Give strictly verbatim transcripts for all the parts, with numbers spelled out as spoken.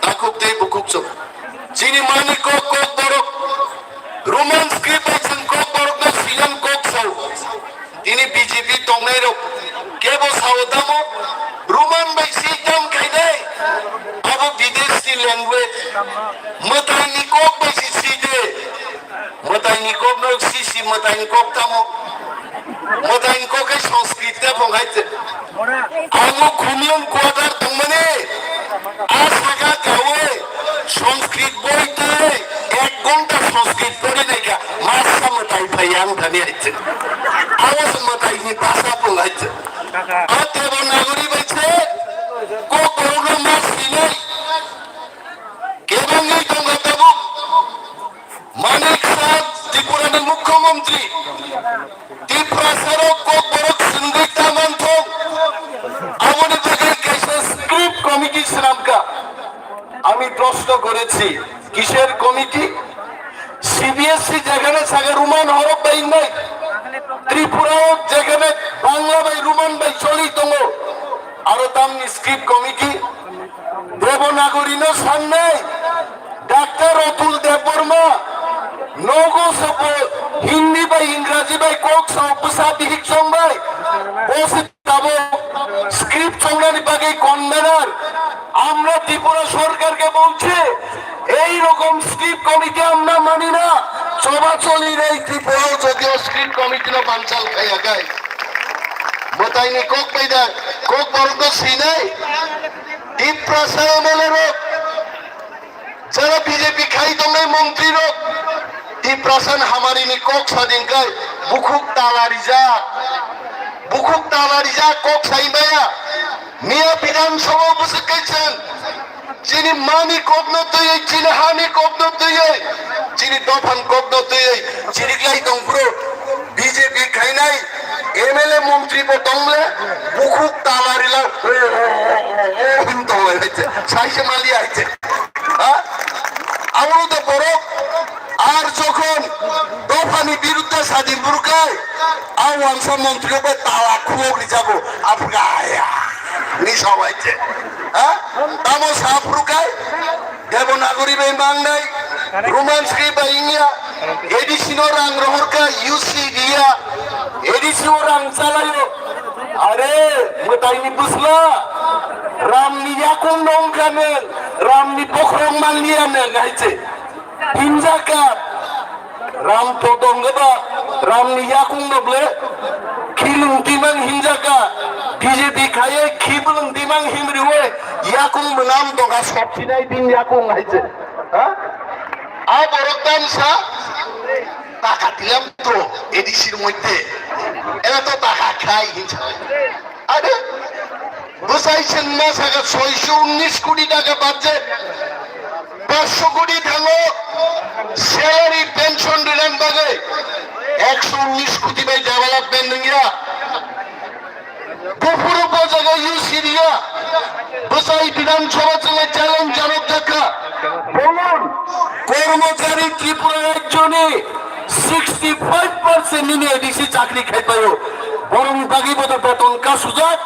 takhuk tei bukhuk chwng. Chini mani kok, kok borok. Roman script bai chwng kok borok no siyan kok sao. Tini B J P tongnai rok kebo sao tamo? Roman bai si tam khainai. Abo bideshi language. Mwtai ni kok bai si si de. Mwtai ni kok no si si mwtai ni kok tamo? Mwtai ni kok khe Sanskrit te phong hai te. Amo khumlung quarter tongmani, a saka gawi Sanskrit boi twi ek ghonta Sanskrit pori naikha, masa mwtai phai ang thani hai te. Amo se mwtai ni bhasha phong hai te. A Devanagari bai se kok borok no ma sinai. Kebengwi tongkha tabuk. Manik Saha, Tripura ni Mukhyamantri, Tiprasa rok kok borok swngwi ta manthok, aboni bagwi kaisa script committee swnamkha. আমি প্রশ্ন করেছি, কিসের committee? CBSE যেখানে থাকে রোমান হরফ bai wngnai, Tripura o jekhane Bangla bai Roman bai choli tongo, aro tamni script committee? Devanagari no sannai, Doctor Atul Debbarma, nogo sobo Hindi bai Ingraji bai kok sao bwsa bihik chong bai, bo se tabuk script chongnani bagwi convener. Amra Tripura sorkarke bolchi, ei rokom script committee amra mani na, choba choli rei Tripura o jodio script committee no banchal khaiya gai. Mwtai ni kok bai da, kok borok no sinai, Tiprasa M L A rok. Jara B J P khai tongnai montri rok, Tiprasan hamari ni kok sadin kai, bukhuk tala rijak, bukhuk tala rijak kok sai maya. Miya Bidhan Sabha bwswk kai chwng, chini mani kok no twiwi, chini hani kok no twiwi, chini dophan kok no twiwi, chiriklai tong phuru. B J P khainai M L A montri bo tongle, bukhuk tala rila, hwn tonglai hai se, sai se mali hai se. Ha? Abo to borok, ar jokhon dophani birudde sadi burkai, a wansa montri bo tala khulok rijago, apga aya, ni sabai se. Ha? Tamo sa phrukai, Devanagari bai mangnai, Roman script bai wngya, A D C no rang rohorkha, U C diya, A D C o rang chalayo. Are, mwtai ni bwsla, Ram ni yakung no wngkha nwng, Ram ni bokhorok manliya nwng hai se. Hinjaka, Ram to tongkha ba, Ram ni yakung no ble, khilung timang hinjaka, B J P khaiye khibulung timang himriwe, yakung mwnam tongkha sopsinai din yakung hai se. Ha? A borok tamsa taka tilam to A D C r moddhe. Era to taka khai hinsa. Are, bwsai chwng ma saka soisho unnish koti taka budget, pachsho koti thango salary pension rinani bagwi, eksho unnish koti bai development wngya. Buphuru bo jaga U C diya, bwsai Bidhan Sabha chwngno challenge janok jakha. Bolon, kormochari Tripura rajyoni sixty five percent nini A D C chakri khai paio. Borokni bagwi bo to beton kasujak.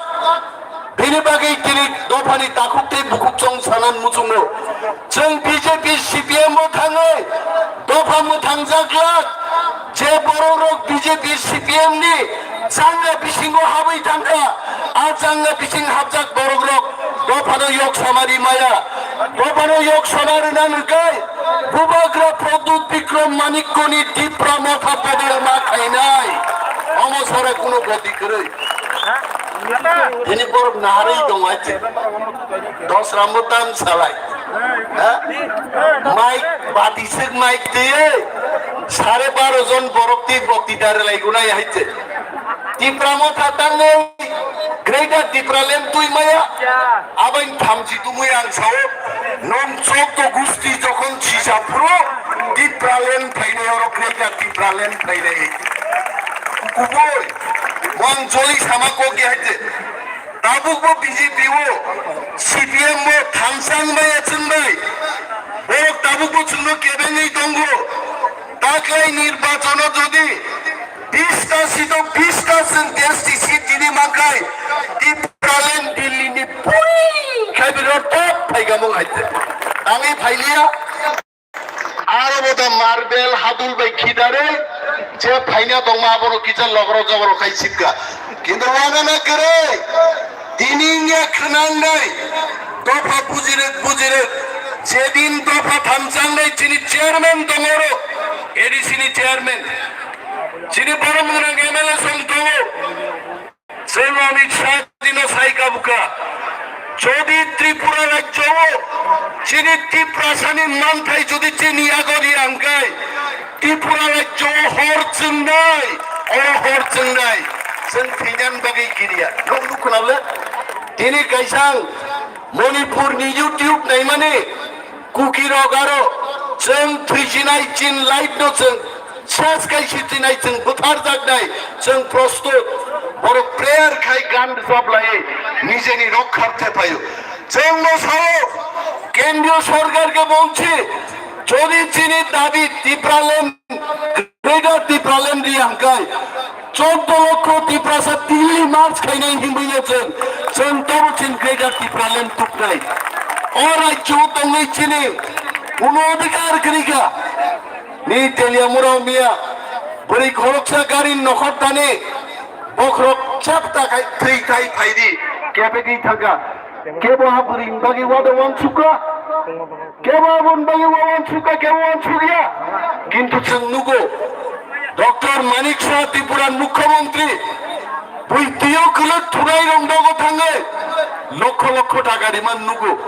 Bini bagwi tini dophani takhuk tei bukhuk chong sanan muchungo. Chwng B J P C P M o thangwi dopha mwthang jak lak, je borok rok B J P C P M ni changa bisingo habwi thangkha, a changa bising habjak borok rok dophano yok samari maya, dophano yok samari na nungkai, Bubagra Pradyut Bikram Manikyoni Tipra Motha bodol ma khainai, omo sara kuno goti kwrwi. Bini borok naharwi tongo hai se. Dos rambo tam salai. Ha? Mike bati sik mike twi sare baro jon borok twi bokti dare lai gunai hai se. Tipra Motha tangnai Greater Tipraland twi maya. Abang thamchi tumui ang sao. Nong chok to gusti jokhon chisa phuru Tipraland phainai oro Greater Tipraland phainai. Kubui. Wang joli sama kok ya hai se. Tabuk bo B J P o, C P M o thansang bai achung bai. Borok tabuk bo chwngno kebengwi tongo. Taklai nirbachono jodi bista seat o bista chwng S T seat jini mankai, Tipraland Delhi ni puri khai biro top phai gamung hai te. Tangwi phailiya. Aro bo da marbel hadul bai khidarwi je phaina tongma abono kisa logro jogro khai sitka. Kintu wana na kwrwi. Tini wngya khwnangnai dopha bujirwk bujirwk. Jedin dopha thamchangnai chini chairman tongoro, A D C ni chairman. Chini borom gwnang M L A song tongo. Chwng Amit Shah jino sai kabukha. Jodi Tripura rajyo o chini Tiprasani manthai jodi chini yago ri angkai, Tripura rajyo o hor chwngnai, o hor chwngnai. Chwng thwinan bagwi kiriya. Nok nukhuna le? Tini kaisang Manipur ni YouTube naimani Kuki rok aro chwng thwisinai chin light no chwng Sas kai sitinai chwng butharjaknai, chwng prostut. Borok prayer khai gan rwchap laiwi nijeni rokkhar thephaio. Chwng no sao, kendriyo sorkar ke bolchi, jodi chini dabi Tipraland, Greater Tipraland ri hangkai, choddo lokho Tiprasa Delhi march khainai hinwi no chwng, chwng tobo chin Greater Tipraland tuknai. O rajyo tongwi chini kuno adhikar kwrwi kha. Ni Teliamura miya, bwrwi khoroksa gari nokhor tani, bokhorok chap ta khai thwi khai phaidi, kebegwi thangkha. Kebo ha bwrwini bagwi wada wansukha, kebo aboni bagwi wa wansukha, kebo wansukya. Kintu chwng nugo, Doctor Manik Saha Tripura Mukhyamantri, bui twiyo kwlwk thunai rok nogo thangwi, lokho lokho taka riman nugo.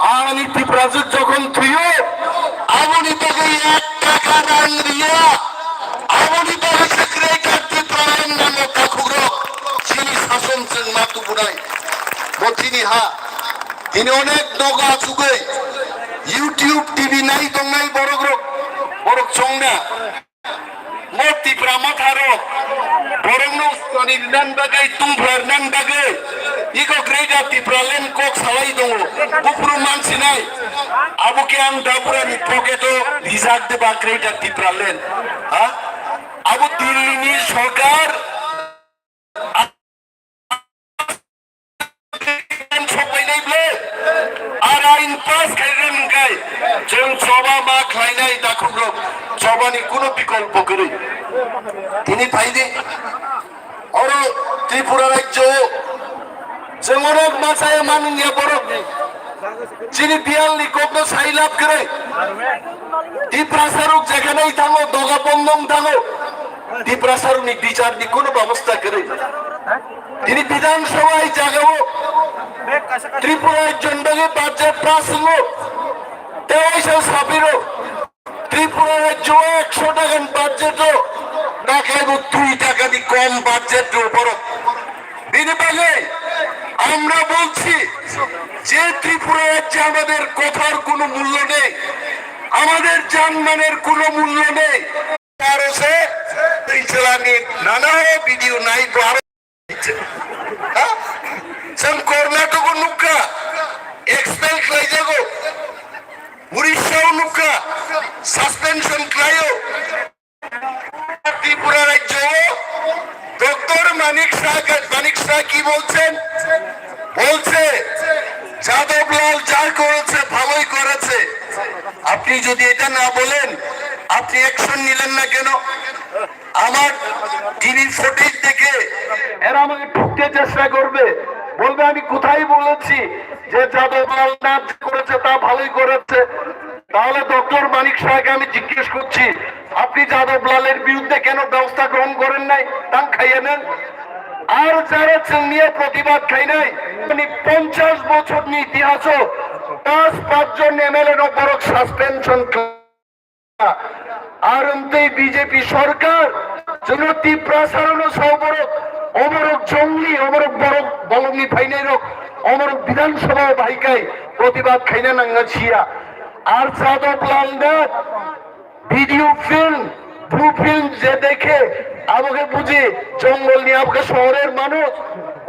Ani Tiprajwk jokhon thwiyo, aboni bagwi ek taka rang riya, aboni bagwi se Greater Tipraland nango takhukrok, chini sason chwng ma tubunai. Bo chini ha, tini onek nogo achugwi, YouTube, T V nai tongnai borokrok, borok chongna. Mo Tipra Motha rok, borokno uskani rinan bagwi, tungphla rinan bagwi, iko Greater Tipraland kok salai tongo. Buphuru mansinai, abo khe ang Daburani pocket o rijak de ba Greater Tipraland. Ha? Abo Delhi ni sorkar, Sokpainai ble, ar ain pass khairoknai hwnkhe, chwng choba ma khlainai takhukrok, chobani kuno bikolpo kwrwi. Tini phaidi, oro Tripura rajyo, chwng onek ma chaya manwngya borok, chini biyalni kokno sai lab kwrwi. Tiprasa rok jekhane thango, doga bondong thango. Tiprasa rokni bicharni kuno babosta kwrwi. Tini Bidhan Sabha hai jagao Tripura jon bagwi budget pass wngo. Tei waisa sapiro Tripura rajyo ekso takani budget o, nakhai bo dui takani kom budget rw borok. Bini bagwi আমরা বলছি যে ত্রিপুরা রাজ্যে আমাদের কথার কোনো মূল্য নেই, আমাদের জানমালের কোনো মূল্য নেই। Aro se, tei chelani nana video nai bo aro. Ha? Chwng Karnataka nukha, expel khlaijago. Urisha nukha, suspension khlaio. Tripura rajyo, Doctor Manik Saha, Manik Saha ki bolchen? Bolche, Jadab Lal ja koreche, bhaloi koreche. আপনি যদি এটা না বলেন, আপনি অ্যাকশন নিলেন না কেন? আমার টিভি ফুটেজ দেখে এরা আমাকে ঠুকতে চেষ্টা করবে, বলবে আমি কোথায় বলেছি যে যাদব লাল নাচ করেছে, তা ভালোই করেছে। তাহলে ডক্টর মানিক শাহকে আমি জিজ্ঞেস করছি, আপনি যাদব লালের বিরুদ্ধে কেন ব্যবস্থা গ্রহণ করেন নাই? তাং খাইয়ে নেন। আর যারা চেংনিয়া প্রতিবাদ খাই নাই, মানে পঞ্চাশ বছর নি ইতিহাসও পাঁচ পাঁচজন MLA no Borok suspension Ar wngtwi B J P sorkar, jono Tiprasa rokno sao borok, oborok jongli, oborok borok bolongni phainai rok, oborok Bidhan Sabha o bahai kai protibad khaina nangna siya. Ar Jadab Lal Nath video film, blue film je dekhe, aboke buji, jongolni aboke shohorer manuj,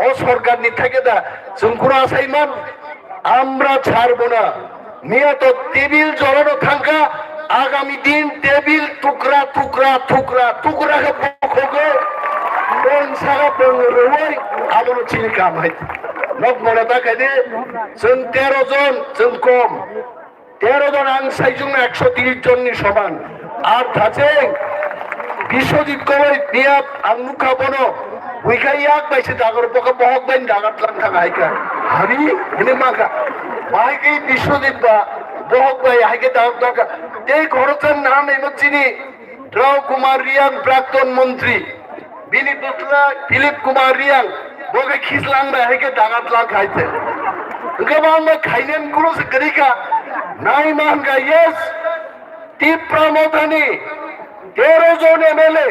o sorkarni theke da, chwng kura asaiman, Amra chhar bona. Miya to tebil jorano thangkha, agami din tebil tukra, tukra, tukra, tukra khe bokhogo. Bong saka bong rwoi, abono chini kam hai. Nok mora ta khaide, chwng tero jon, chwng kom. Tero jon ang saichung ekso tris jon ni soman. Ar thacheng Biswajit Koloi niya ang nukha bono. Buikha yak bai se dagor boka bohok bai dagar tlang thang haika. Hari hini mangkha. Bahai ke Biswajit ba bohok bai haike dagar tlang kha. Tei khoroksa na nai no chini Rao Kumar Riang, Prakton Montri, bini bwsla Philip Kumar Riang, bo khe khislang bai hai khe dagat lang khai se. Hwnkhe bo ang bai khainani kuno se kwrwi kha. Nai ma hwnkha, yes, Tipra Mothani tero jon M L A,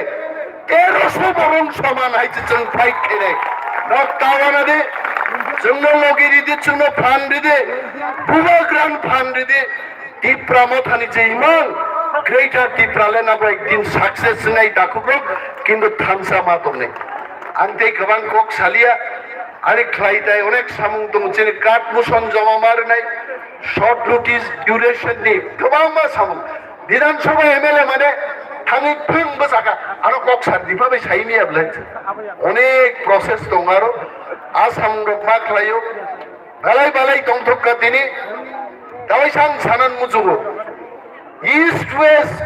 teroso borong soman hai se chwng fight khainai. Nok tawana de, chwngno logi ridi, chwngno phan ridi, bubagrano phan ridi. Tipra Mothani je imang Greater Tipraland abo ekdin success wngnai dakhukrok, kintu thansa ma tongnai. Ang tei kwbang kok salia, ani khlai tai onek samung tongo, chini card motion joma ma rwnai, short notice duration ni kwbangma samung. Bidhan Sabha M L A mane thangwi phwng bwsakha, ano kok sar dipa bai saini ablai. Onek process tongo aro, a samung rok ma khlaio. Belai belai tongthok kha tini. Tawai sang sanan muchugo. East West,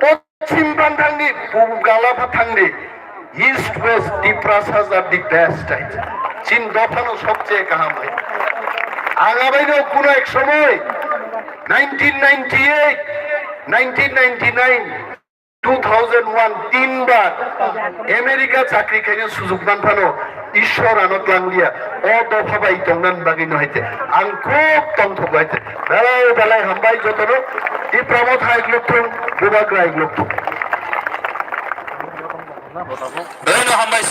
pochim phanthangni, pubgala phanthangni, East West Tiprasas are the best. Chin dophano sobche kaham hai. Ang abaino kuno ek somoy nineteen ninety-eight, nineteen ninety-nine, two thousand one, tinbar America chakri khaina sujug manphano Ishwar ano tlangliya, o dopha bai tongnan bagwi no haite ang khub tongthok haite. Belai belai hambai jotono, Tipra Motha hai glukthung, Bubagra hai glukthung. Belai no hambai.